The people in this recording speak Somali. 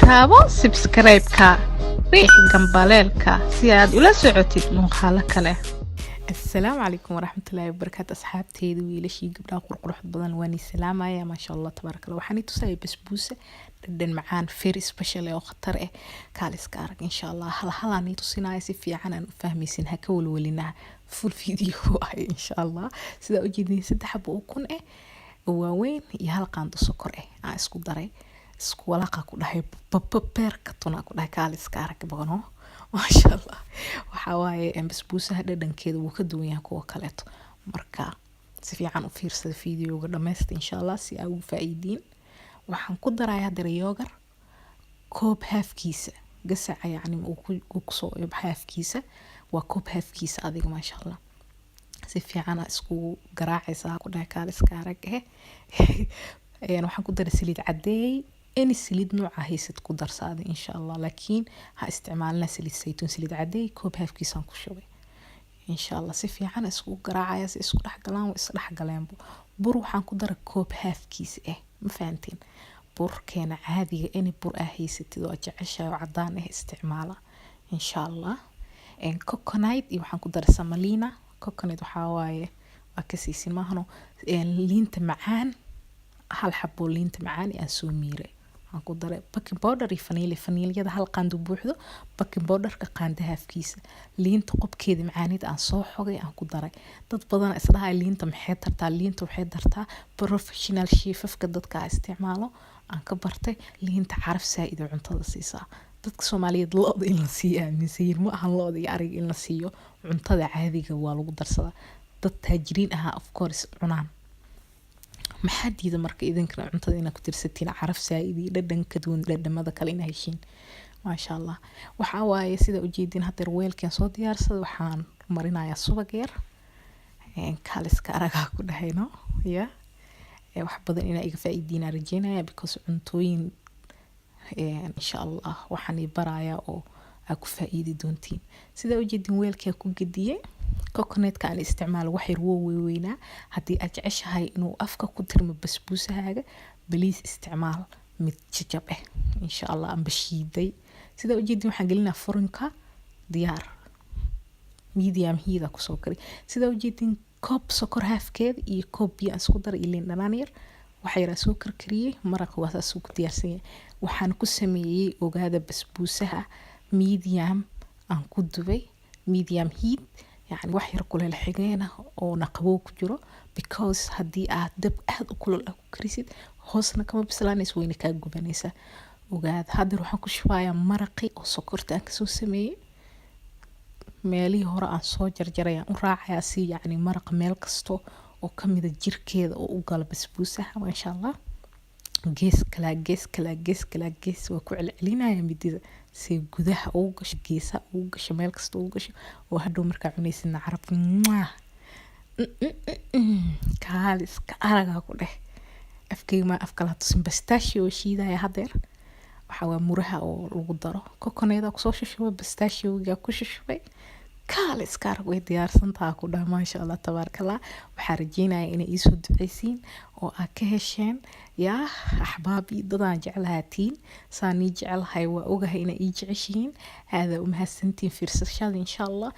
Taabo subscribe-ka, riix gambaleelka si aad ula socotid muuqaalo kale. Asalaamu calaykum waraxmatullaahi wabarakaatu, asxaabteeda, wiilashii, gabdhaha qurqurux badan, waan i salaamaya. Maasha Allah, tabaaraka Allah. Waxaan i tusaya basbuusa dhadhan macaan, very special oo khatar ah, kaaliska arag. Insha Allah hal halaan i tusinaya, si fiican aan u fahmaysin. Ha ka walwalinaha, full video waaye insha Allah. Sidaa ujeedin, saddex xabo ukun ah oo waaweyn iyo hal qaando sokor ah aan isku daray, isku walaaqa ku dhahay, beerka tuna ku dhahay, kaaliska arag bono. Maasha Allah, waxaa waaye basbuusaha dhadhankeeda wuu ka duwan yahay kuwa kaleeto. Marka si fiican u fiirsada videoga dhammaysta insha Allah, si aa ugu faa'iidiin. Waxaan ku daraya haddana yogurt koob halfkiisa, gasaca yacni uu kusoo halfkiisa, waa koob halfkiisa adiga. Maasha Allah, si fiican aa iskugu garaacaysaa ku dhahay, kaaliska arag. Waxaan ku daray saliid cadeey, any saliid nooca haysad ku darsaada insha Allah, laakiin ha isticmaalina saliid saytuun. Saliid cadeey koob halfkiisaan ku shubay insha Allah. Si fiican iskugu garaacaya si isku dhex galaan, way isdhex galeenbo. Bur waxaan ku daray koob halfkiisa ah, ma fahanteen? Burkeena caadiga, any bur aa haysatid oo aad jeceshahay oo cadaan ah isticmaala insha Allah. Coconut iyo waxaan ku daray semolina. Coconut waxaa waaye waa ka siisin maahano, liinta macaan, hal xabo liinta macaan aan soo miiray waxaan ku daray baking powder iyo vanilla. Vanilyada hal qaando buuxdo, baking powderka qaando halfkiisa, liinta qobkeeda macaanida aan soo xogay aan ku daray. Dad badan isdhahay, "Liinta maxay tartaa?" Liinta waxay tartaa, professional chefafka dadka isticmaalo aan ka bartay, liinta caraf saa-id oo cuntada siisaa. Dadka Soomaaliyeed lo'da in la siiyo aaminsanyiin. Ma ahan lo'da iyo ariga in la siiyo, cuntada caadiga waa lagu darsadaa. Dad taajiriin ahaa of course cunaan. Maxaa diida marka idinkana cuntada inaad ku tirsatiin caraf saa-id iyo dhadhan ka duwan dhadhamada kale inaa heshiin? Maasha Allah, waxaa waaye sida ujeedin, hadeer weelkan soo diyaarsada, waxaan marinayaa subag yar, kaaliska aragaa ku dhahayno ya. Wax badan inaa iga faa-iidiinaa rajeynaya, because cuntooyin insha Allah waxaan i barayaa oo aa ku faa-iidi doontiin. Sidaa ujeedin, weelkaa ku gediyey. Coconutka aan isticmaalo wax yar woo weynaa. Haddii aad jeceshahay inuu afka ku tirmo basbuusahaaga, please isticmaal mid jajab ah insha Allah, amba shiiday. Sidaa ujeedin, waxaan gelinaa furinka, diyaar, medium heat kusoo kari. Sidaa ujeedin, koob sokor halfkeed iyo koob biyo aan isku daray iyo liin dhanaan yar, waxa yaraa soo karkariyey. Maraqa waa saas ku diyaarsan yahay. Waxaan ku sameeyey, ogaada, basbuusaha medium aan ku dubay, medium heat, yacni wax yar kuleel xigeena oona qabow ku jiro, because haddii aad dab aada u kulul ah ku karisid, hoosna kama bislaanaysa, wayna kaa gubanaysaa, ogaada. Haddeer waxaan ku shubayaa maraqii oo sokorta aan kasoo sameeyey. Meelihii hore aan soo jarjaray aan u raacayaa, si yacni maraqa meel kasto oo kamida jirkeeda oo u galo basbuusaha. Maasha Allah, gees kalaa, gees kalaa, gees kalaa, gees waa ku celcelinaya midida si gudaha ugu gasho, geesaha ugu gasho, meel kasta ugu gasho, oo hadhow markaa cunaysidna carab mwah, kaaliska aragaa ku dheh. Afkeyga maa afka la tusin. Pistachio oo shiidaya hadeer, waxaa waa muraha oo lagu daro. Coconut kusoo shushubay, pistachioga ku shushubay, kaale iska arag, way diyaarsantaha ku dhaha. Maasha Allah, tabaarakallah. Waxaa rajeynaya inay iisoo duceysiin oo aad ka hesheen. Yaa axbaab iyo dadaan jeclahaatiin, saa nii jecelahay, waa ogahay inay ii jeceshihiin. Aadaa u mahadsantiin fiirsashada insha Allah.